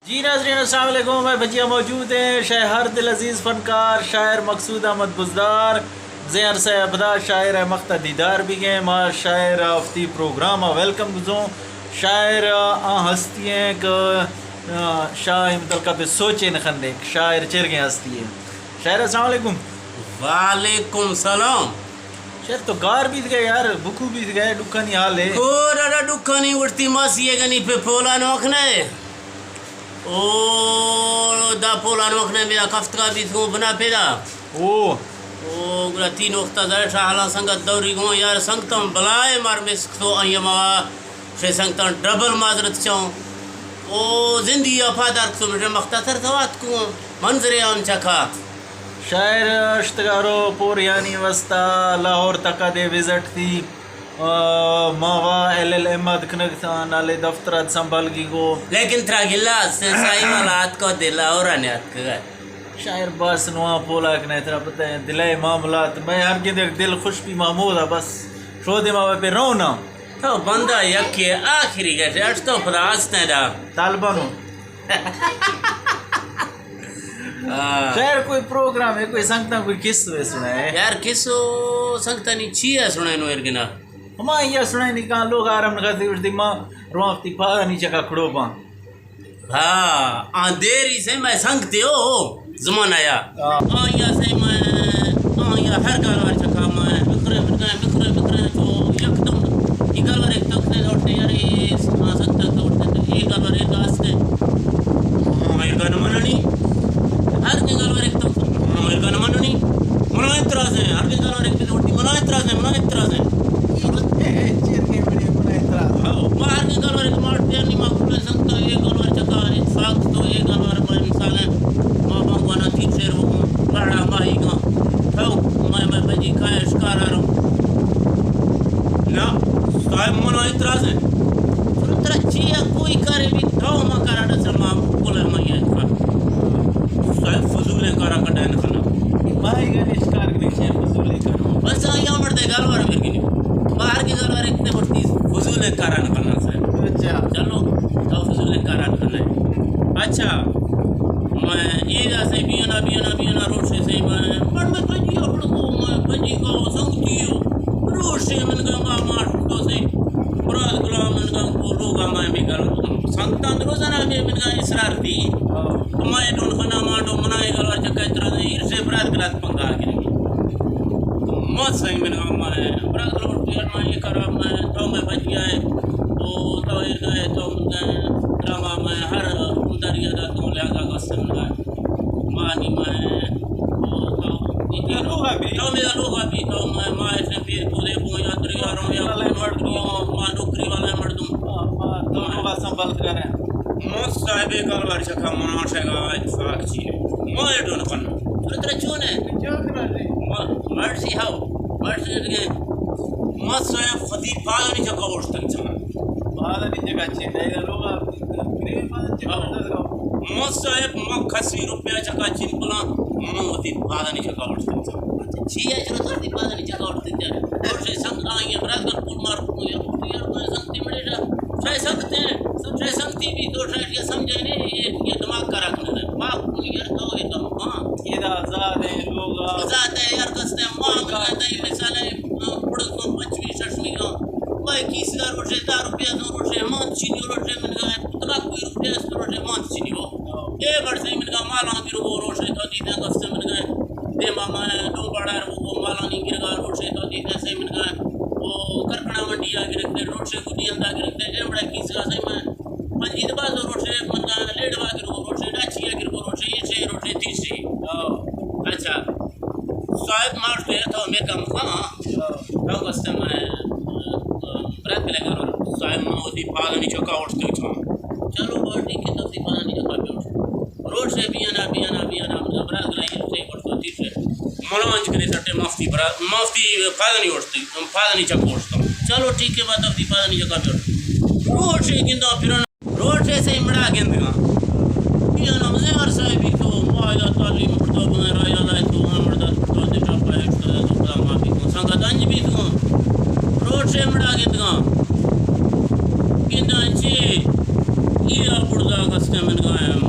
جی ناظرین، السلام علیکم۔ مئے بجیا موجود ایں شئے ہر دل عزیز فنکار شاعر مقصود احمد بزدار۔ بزیں عرصہ ءَ پدا شاعر ءِ مخ تہ دیدار بیگیں۔ ما شاعر ءَ وتی پروگرام ءَ ویلکم گزوں۔ شاعر آ ہستی ایں کہ، آ، شاہ ءِ متعلقہ پہ سوچے نہ کنیں۔ شاعر چرگیں ہستی ایں۔ شاعر السلام علیکم۔ وعلیکم سلام۔ شاعر تو گار بیت گئے یار، بکو بیت گئے، ڈکانی حال ہے۔ کور ارا ڈکانی وڑتی ماسی ہے گنی پہ پولا نوکھ نہ۔ او، دا پولان وخت نے بیا کفتگا بیت گوں بنا پیدا۔ او۔ او، گڑا تین وختا زرشا حالاں سنگت دوری گوں یار سنگتاں بلائے مار مسک تو آئی ما شے سنگتاں ڈبل معذرت چاؤں۔ او، زندگی ءَ پادار کتو مجھے مختصر سوات کوں منظر عام چکا۔ شاعر اشتگارو پوریانی وستا لاہور تکا دے وزٹ تھی۔ آ، ما وا ایل ایل ایم اد کنگ تاں، نالے دفتر اد سنبھالگی گو۔ لیکن ترا گلہ است، سائی والا اتکو دل اور آنے اتکگا۔ شاعر بس نواں پولا کنے، ترا پتہ ہے، دلائے معاملات، میں ہر گندے دل خوش بی محمود آ، بس شودے ما پہ رونا۔ تو بندہ یکے آخری گشے، اٹ تو پدا آستیں دا۔ طالبانو۔ آ۔ شاعر کوئی پروگرام ہے، کوئی سنگتاں کوئی قصہ ہے سنائے۔ یار قصو سنگتانی چی ہے سنائے نو ارگنا؟ ہما یہ سنائے نکاں لوگ آرام نگاتے وش دی ما روان وقتی پادا نیچے کا کھڑو پاں۔ ہاں، آ دیری سے میں سنگتے ہو زمانہ یا۔ ہاں۔ آ یا سے میں، آ یا ہر گالوار چکا میں، بکھرے بکھرے، بکھرے بکھرے تو یکدم یہ گالوار ایک تک سے لوٹتے یار، یہ سنگتا تو اٹھتے، یہ گالوار ایک آستے۔ ہاں، یہ گالوار مننی۔ ہر کے گالوار ایک تک، ہاں، یہ گالوار مننی۔ منا اعتراض ہے، ہر کے گالوار ایک تک، منا اعتراض ہے، منا اعتراض ہے۔ چیر کے بڑی منا اعتراض۔ ہاں، ما ہر کے گالوار ایک مارتے نہیں، ما کل سنگتا، یہ گالوار چکا، اتفاق تو یہ گالوار پر مثال ہے۔ ما بانگوانا تیر شیر وہ، بڑا ماہی گا۔ تو میں، میں بجی کھائے شکار آ رہا ہوں۔ نہ، صاحب، منا اعتراض ہے۔ ترا چی ہے، کوئی کارے بھی تو ما کارا نہ سر ما بولا میں یہ کار۔ صاحب، فضول ہے کارا کا ڈائن کھانا۔ بھائی گنے شکار کے پیچھے فضول ہے کارا۔ بس آ یا مردے گالوار میرے کی۔ باہر کے گالوار اتنے بڑتی۔ فضول ہے کارا نہ کھانا صاحب۔ اچھا۔ چلو، تو فضول ہے کارا نہ کھانا ہے۔ اچھا۔ میں یہ جیسے بینا، بینا، بینا روشے سے میں، پر میں پنجی اپڑ کو، میں پنجی کو سنگتی ہو۔ روشے من گا ما مار تو سے، براد گلا من گا کو لوگا میں بھی گل۔ سنگتان روزانہ میں من گا اصرار دی۔ ہاں۔ تو میں ڈون خنا ما ڈو منائے گلا چکا اترا دے، ارسے براد گلا پنگا گرے۔ تو مت سنگ من گا میں، براد گلا تو یار میں یہ کرا میں، تو میں بچ گیا ہے۔ تو، تو یہ گئے، تو من گئے، دراما میں ہر دریا دا تو لہذا گسن گئے۔ مانی مئے، تو، تو، تو میرا لوگ ابھی تو میں، مائے سے پیر پودے کو یا دریا رو یا مردم، ما نوکری والا مردم۔ تو لوگ سنبھال کرے۔ مو صاحب کاروبار چکا منا شگا اتفاق چی ہے۔ مو ایڈو نہ پن۔ تو ترا چون ہے؟ مو مرضی ہاو۔ مرضی کے مو صاحب فتی پاگنی چکا اوشتن چا۔ پاگنی چکا چی ہے؟ لوگ مو صاحب، ما کسی روپیہ چکا چین کلاں، ما وتی پادانی چکا وڑتن چا۔ چی ہے چرا تو وتی پادانی چکا وڑتن چا؟ اور سے سنگ آئی ہے، برات کن پول مار کو یا، یا تو سنگتی مڑے جا۔ شاید سنگتے، شاید سنگتی بھی تو شاید یہ سمجھے نہیں، یہ، یہ دماغ کا رکھنا ہے۔ ما کو یار تو یہ تو، ہاں۔ یہ دا آزاد ہے، لوگ آزاد ہے یار، کستے ما، مثال ہے، پڑھ تو پچوی ششمی کا۔ میں کیس کا روشے، دا روپیہ تو روشے، مان چینی روشے من گئے۔ تماکو روپیہ است روشے مان چینی ہو۔ اے بڑ سے من گا مالاں گرو روشے تو دیتے گفتے من گئے۔ دے ماما دو بڑا رو مالانی گرگا روشے تو دیتے سے من گئے۔ او کرکڑا منڈی آ گرتے روشے گڈی اندا گرتے۔ اے بڑا کیس کا سے میں پنجید باز روشے من گا لیڈ وا گرو روشے ڈاچی آ گرو روشے یہ سے روشے تیسری۔ اچھا۔ صاحب مار تو یہ تو میرے کا مکان۔ تو بس میں برات لگا صاحب ما وتی پادانی چکا اوشتے چون۔ چلو بس ٹھیک ہے، تو وتی پادانی چکا پہ اوشتے۔ روشے بیانا، بیانا، بیانا، مطلب برات گلا یہ سے اوشتے تیسرے۔ ملانج کرے سٹے مفتی برات، مفتی پادانی اوشتے، پادانی چکا اوشتے۔ چلو ٹھیک ہے، بات وتی پادانی چکا پہ اوشتے۔ روشے گندا پھرنا۔ روچے سے مڑا گندگا۔ یہ نمزے ہر صاحبی تو، ما یا تعلیم پڑھتا بنا رایا لائے تو، ہم مڑدا پڑھتا دے چاپا ایک تو، تو خدا معافی کو، سنگت انج بھی تو۔ روچے مڑا گندگا۔ گندا چی، یہ پڑھتا کستے من گایا۔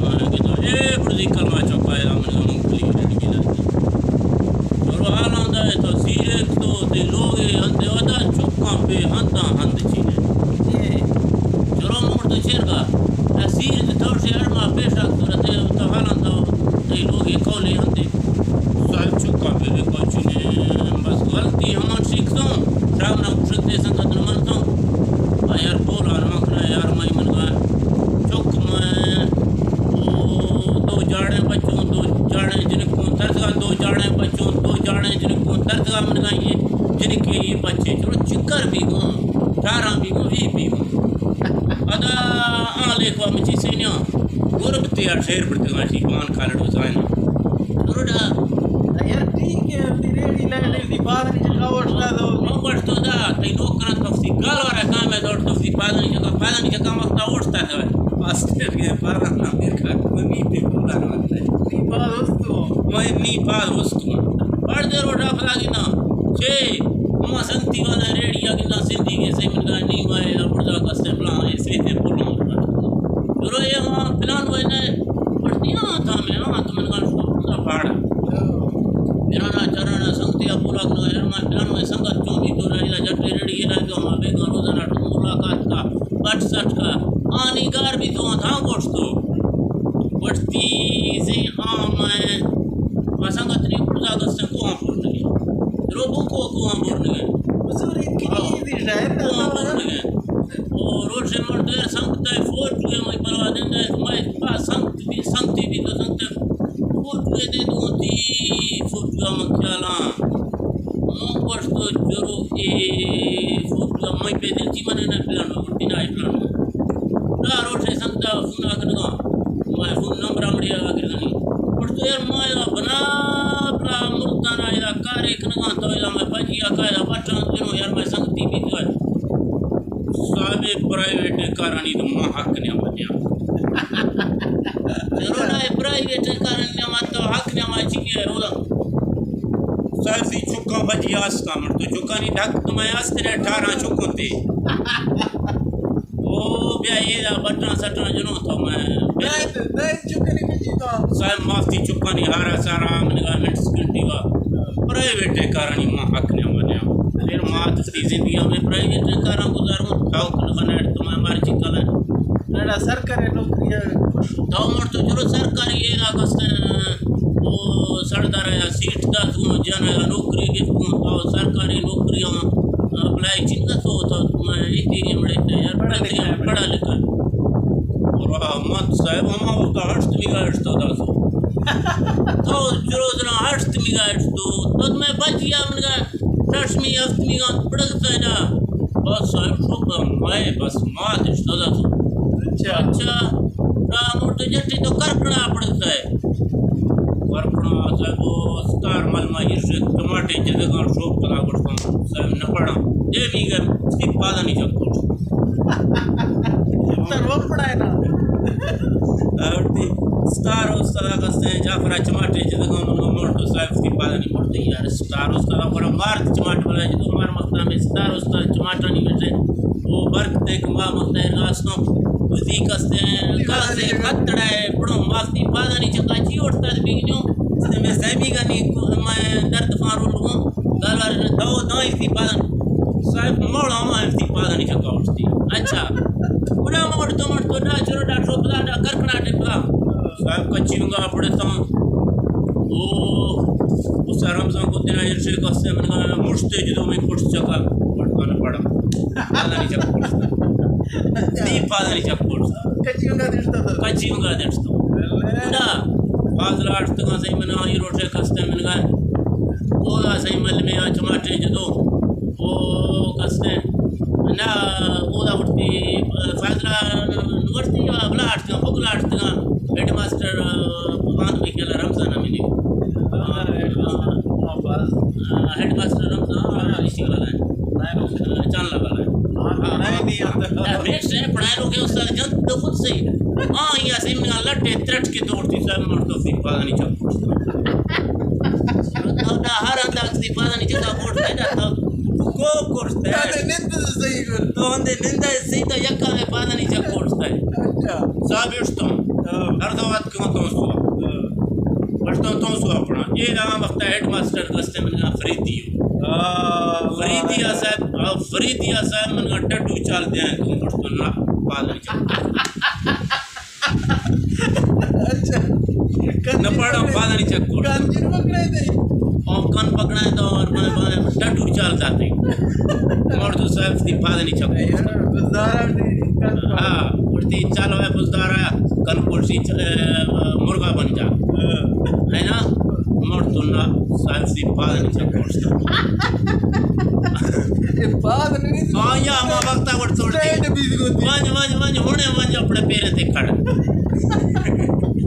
گرگ تے آ شیر برتگاں شی پان کالڑ وزائنا۔ درو ڈا۔ یار ٹھیک ہے، تی ریڈی لائٹ دی پادانی جگہ وشتا دو۔ من وشتو دا، تئی نوکران تفسی گال وارا کام ہے، دوڑ تفسی پادانی جگہ، پادانی جگہ وقتا وشتا دو۔ پاس تے گئے پادان نہ میرا، کوئی می پہ پورا نہ وقتا ہے۔ می پاد وستو۔ میں می پاد وستو۔ بڑ دے روڈا پلاگی نا۔ چے، ہما سنگتی والا ریڈی آگی نا سندھی کے سے من گا نہیں وائے، دا بڑدا کستے پلان ہے، سے تے پلان۔ درو یہ ہما پلان وائے نا، پڑتی نا تھا میں، ہاں، تو من گا شو پورا پاڑا۔ میرا نا چرانا سنگتی پورا کرنا ہے، ہما پلان وائے سنگت چون دی تو راجا جٹے ریڈی ہے، تو ہما بیگا روزانہ ملاقات کا، بٹ سٹ کا، آنی گار بھی تو تھا گوشتو۔ وشتی زی آمائے، پسنگ اتنی پرزا گستن کوہاں پورنگے۔ روبو کو کوہاں پورنگے۔ بزرگ کی آہ۔ چیزی شاید کوہاں پورنگے۔ او روشے مردے سنگتے فوج جوئے مئی پروا دیں دے، مئی پا سنگت بھی، سنگتی بھی تو سنگتے فوج جوئے دے دو تی فوج جوئے من خیالاں۔ من پشتو جرو اے فوج جوئے مئی پہ دل تی منے نہ پلان، مرتی نہ پلان۔ دا روشے سنگتا فون آ کنگا، ما فون نمبر امڑی آ گردنی۔ پشتو یار ما یا بنا پرا ملتان آ یا کارے کنگا، تو یا میں پجی آ کا یا بٹان جنو یار میں سنگتی بھی تو ہے۔ صاحب پرائیویٹ کارانی تو ما حق نیا متیا۔ چلو نا پرائیویٹ کارانی نیا مت تو حق نیا ما چی ہے رولا۔ صاحب سی چکا بجی آستا مر تو چکانی ڈھک تو میں آستے رہے اٹھارہ چکوں تے۔ او بیا یہ دا بٹنا سٹنا جنو تو میں۔ دائیں، دائیں چکانی کچی تو۔ صاحب مافتی چکانی ہارا سارا من گا منٹ سیکنڈ دیوا۔ پرائیویٹ کارانی ما حق نہ منیا۔ پھر ما تفتی زندگی میں پرائیویٹ کاراں گزاروں، تھاو کن بنٹ تو میں مار چکا ہے۔ نڑا سرکاری نوکری ہے۔ تو مر تو چلو سرکاری یہ دا کستے او سردار یا سیٹ دا تو جانا یا نوکری کے تو سرکاری نوکری اپلائی چنگا تو تو میں ایتی مڑے تے یار پڑھا لکھا، پڑھا لکھا۔ اور احمد صاحب ہما وقت ہشت میگا ہشت تو دا سو۔ تو جروزنا ہشت میگا ہشت تو، تو میں بچیا من گا شش میگا ہفت میگا پڑھتا ہے نا۔ بس صاحب شو میں بس مات ہشت تو دا سو۔ اچھا۔ اچھا۔ را موٹر جٹی تو کرکڑا پڑھتا ہے۔ ورکڑا صاحب، ستار مل ما ہیرش ٹماٹے جدگاں شوق پدا گوشتاں، صاحب نہ پڑا۔ دے بھی گئے، اس کی پادا نہیں چکوٹ۔ تر وہ پڑا ہے نا۔ اور دی ستار استاد کستے جعفر چماٹے جدگاں من موڑ تو صاحب اس کی پادا نہیں پڑتے یار۔ ستار استاد پر مار چماٹ بلا جدو مار مقدام ستار استاد چماٹا نہیں مٹے۔ وہ برک تے کہ ما مختار راستوں وزی کستے کاسے پتڑا ہے، پڑو مافتی پادانی چکا چی اٹھتا دے بیگنیو۔ اس نے میں سیمی گنی میں درد فارو لگوں، گالوار دو دو ایسی پادن۔ صاحب موڑا ہما ایسی پادانی چکا اٹھتی۔ اچھا۔ پورا موڑ تو مڑ تو ڈا چرو ڈا ٹھوک دا ڈا کرکڑا ٹپا۔ صاحب کچی ہوں گا پڑتا ہوں۔ او، اس رمضان کو دن ایسے کستے من گا مشتے جدو میں پشت چکا پڑتا نہ پڑا۔ پادانی چکا پڑتا۔ دی پادانی چکا پڑتا۔ کچی ہوں گا دشتا تو۔ کچی ہوں گا دشتا۔ اللہ۔ فاضل آٹھ تکا سہی من آئی روٹے کستے من گا۔ او دا سہی مل میں آ چماٹے جدو۔ او کستے۔ نہ، او دا وڑتی، فاضلہ وڑتی، بلاٹ تھا، بگلاٹ تھا، ہیڈ ماسٹر، بان میں کیا رمضان میں نہیں۔ ہیڈ ماسٹر رمضان، اسی والا ہے۔ چانلا والا ہے۔ ہاں، ہاں، ہاں۔ میں سے پڑھائے لوگ ہیں، استاد جان تو خود سے۔ ہاں، یہ سیمنا لٹے ترٹ کے دوڑتی، سر مر تو پھر پاگانی چپ۔ تو دا ہر انداز دی پادا نہیں چکا کوٹ ہے نا تو کو کوٹ ہے۔ تانے نند صحیح کر۔ تو اندے نند ہے صحیح تو یکا میں پادا نہیں چکا کوٹ ہے۔ اچھا۔ صاحب اشتم۔ ہاں۔ ہر دو بات کیوں تو سو۔ ہاں۔ اشتم تو سو اپنا۔ یہ رہا وقت ہیڈ ماسٹر کستے من کا فریدی ہو۔ ہاں۔ فریدی صاحب، ہاں، فریدی صاحب من کا ٹٹو چال دیا ہے تو اشتم نہ پادا نہیں چکا۔ اچھا۔ نہ پڑھا، پادا نہیں چکوٹ۔ کان جن پکڑائے تھے۔ او کان پکڑائے تو اور میں، میں ڈڈو چال جاتے۔ اور تو صاحب تھی پادا نہیں چکوٹ۔ یار، بزدارا نہیں، کان پکڑ۔ ہاں، اٹھتی چال ہے بزدارا، کان پوشی چ-، اے، مرغا بن جا۔ ہاں۔ ہے نا؟ مر تو نہ، صاحب تھی پادا نہیں چکوٹ۔ اے پاد نہیں۔ ہاں، یا ہما وقت آ وڑ توڑ دی۔ اسٹینڈ بھی کو دی۔ وانج، وانج، وانج، ہونے وانج اپنے پیرے تے کھڑ۔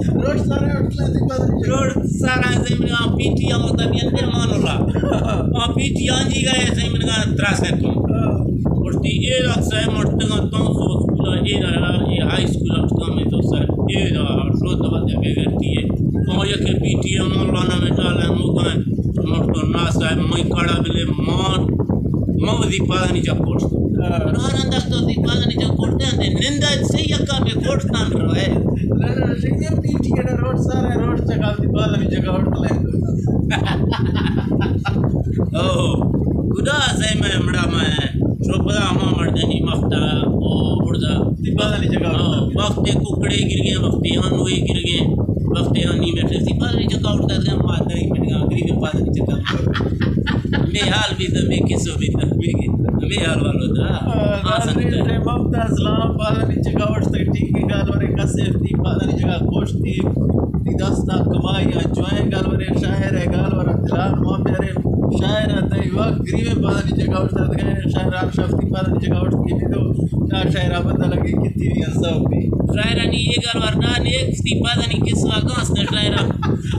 روڈ سارا ہوٹل ہے، دیکھ پتہ نہیں۔ روڈ سارا ہے، زمین آ پی ٹی آ وقت ابھی اندر مان اللہ۔ آ پی ٹی آ جی گئے، زمین کا ترا سے تو۔ ہاں۔ گوشتی، اے رات سے مرتگا تو سو اسکول، اے را، اے ہائی اسکول اٹکا میں تو سر، اے را، شو تو بات بے غیرتی ہے۔ تو یہ کہ پی ٹی آ مان اللہ نہ میں ڈالا موقع ہے۔ مرتو نا صاحب، مئی کڑا بلے مان، ما وزی پادانی چک کوشت۔ ہاں۔ نارندہ تو وزی پادانی چک کوشت، اندے نندا سے یکا میں کوشتان رو ہے۔ نہ، نہ، شکر پی ٹی آ روڈ سارا روڈ چکا وزی پادانی چکا وڑ لے۔ او، خدا سے میں مڑا میں، شو پدا ہما مردنی مختا، او، بڑدا۔ وزی پادانی چکا وڑ۔ ہاں، وقت ککڑے گر گئے، وقت آنوے گر گئے۔ وقت آنی میں سے پادانی چکا اٹھتا تھا، ماں تری میں گا، گریب پادانی چکا۔ میں حال بھی تھا، میں کسو بھی تھا، میں، میں حال والو تھا۔ آ، آ سکتا ہے۔ ناظرین، ممتاز لام پادانی چکا اٹھتا، ٹھیک ہے، گال ورے کسے تھی، پادانی چکا گوشتی، تی دستا کمائی انجوائیں گال ورے شاعر ہے، گال ورا دلان ما پیارے شاعر ہے، تئی وقت گریب پادانی چکا اٹھتا تھا، شاعر آن شفتی پادانی چکا اٹھتی بھی تو۔ نا شاعرا پتہ لگے کتی بھی انسا ہوتی۔ شاعرانی یہ گال ورنا نیک سی پادانی کسوا گاس نے شاعرا۔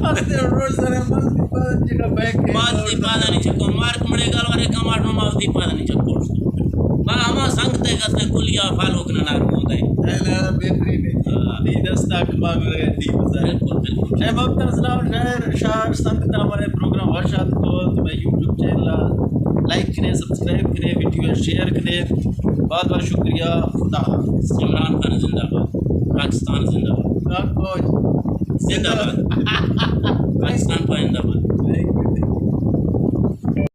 استے روڈ سر ماس دی پادانی جگہ بیک کے ماس دی پادانی چکو مارک مڑے گال ورے کماٹو ماس دی پادانی چکو۔ با ہما سنگ تے گس نے کلیا فالو کنا نار کو دے۔ اے نا بہترین ہے۔ ہاں۔ دی دستا کما گرے دی بزر۔ بالکل، بالکل۔ اے ممتاز لام شاعر، شاعر سنگ تا ہمارے پروگرام وشات کو تمہیں یوٹیوب چینل لائک کرے، سبسکرائب کرے، ویڈیو شیئر کرے۔ بہت بہت شکریہ۔ خدا حافظ۔ عمران خان زندہ باد۔ پاکستان زندہ باد۔ پاک فوج زندہ باد۔